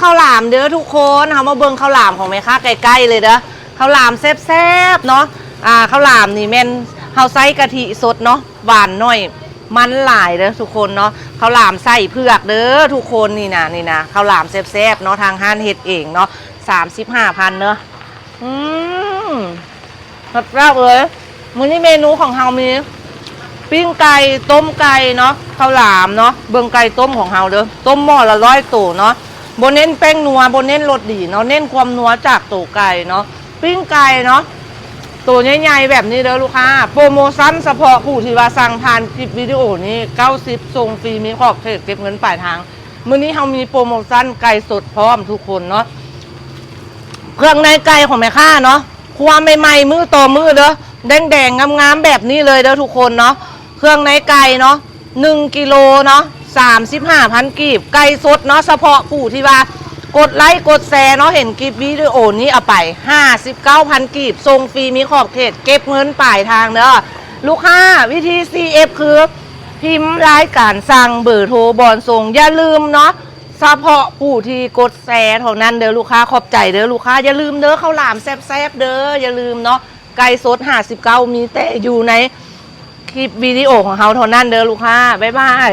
ເຂົ້າຫຼາມເດີທຸກຄົນ ເຮົາມາເບິ່ງເຂົ້າຫຼາມຂອງແມ່ຄ້າໃກ້ໆເລີຍເດີ. ເຂົ້າຫຼາມແຊບໆເນາະ. ອ່າ ເຂົ້າຫຼາມນີ້ແມ່ນເຮົາໃຊ້ກະທິສົດເນາະ ຫວານໜ້ອຍ ມັນຫຼາຍເດີທຸກຄົນເນາະ. ເຂົ້າຫຼາມໃສ່ເຜືອກເດີທຸກຄົນ. ນີ້ນະ ນີ້ນະ ເຂົ້າຫຼາມແຊບໆເນາະ ທາງຮ້ານເຮັດເອງເນາະ. ສາມສິບຫ້າພັນເດີ. ອືມ ແຊບໆເລີຍ. ມື້ນີ້ເມນູຂອງເຮົາມີ ປີ້ງໄກ່ ຕົ້ມໄກ່ເນາະ ເຂົ້າຫຼາມເນາະ. ເບິ່ງໄກ່ຕົ້ມຂອງເຮົາເດີ ຕົ້ມໝໍ້ລະຮ້ອຍໂຕເນາະ. ບໍ່ເນັ້ນແປ້ງນົວ ບໍ່ເນັ້ນລົດດີເນາະ ເນັ້ນຄວາມນົວຈາກໂຕໄກ່ເນາະ. ປີ້ງໄກ່ເນາະ ໂຕໃຫຍ່ໆແບບນີ້ເດີລູກຄ້າ. ໂປຣໂມຊັນສະເພາະຜູ້ທີ່ວ່າສັ່ງຜ່ານຄລິບວິດີໂອນີ້ ເກົ້າສິບ ສົ່ງຟຣີ ມີຂອບເຂດເກັບເງິນປາຍທາງ. ມື້ນີ້ເຮົາມີໂປຣໂມຊັນໄກ່ສົດພ້ອມທຸກຄົນເນາະ. ເຄື່ອງໃນໄກ່ຂອງແມ່ຄ້າເນາະ ຄົວໃໝ່ໆ ມື້ຕໍ່ມື້ເດີ ແດງໆງາມໆແບບນີ້ເລີຍເດີທຸກຄົນເນາະ. ເຄື່ອງໃນໄກ່ເນາະ ໜຶ່ງກິໂລເນາະ ສາມສິບຫ້າພັນກີບ. ໄກ່ສົດເນາະ ສະເພາະຜູ້ທີ່ວ່າກົດໄລ້ກົດແຊເນາະ ເຫັນຄລິບວິດີໂອນີ້ເອົາໄປ ຫ້າສິບເກົ້າພັນກີບ ສົ່ງຟຣີ ມີຂອບເຂດເກັບເງິນປາຍທາງເດີ. ລູກຄ້າ ວິທີ ຊີເອັຟ ຄື ພິມລາຍການສັ່ງ ເບີໂທ ບ່ອນສົ່ງ. ຢ່າລືມເນາະ ສະເພາະຜູ້ທີ່ກົດແຊເທົ່ານັ້ນເດີລູກຄ້າ. ຂອບໃຈເດີລູກຄ້າ. ຢ່າລືມເດີ ເຂົ້າຫຼາມແຊບໆເດີ. ຢ່າລືມເນາະ ໄກ່ສົດ ຫ້າສິບເກົ້າ ມີແຕ່ຢູ່ໃນຄລິບວິດີໂອຂອງເຮົາເທົ່ານັ້ນເດີລູກຄ້າ. ບາຍບາຍ.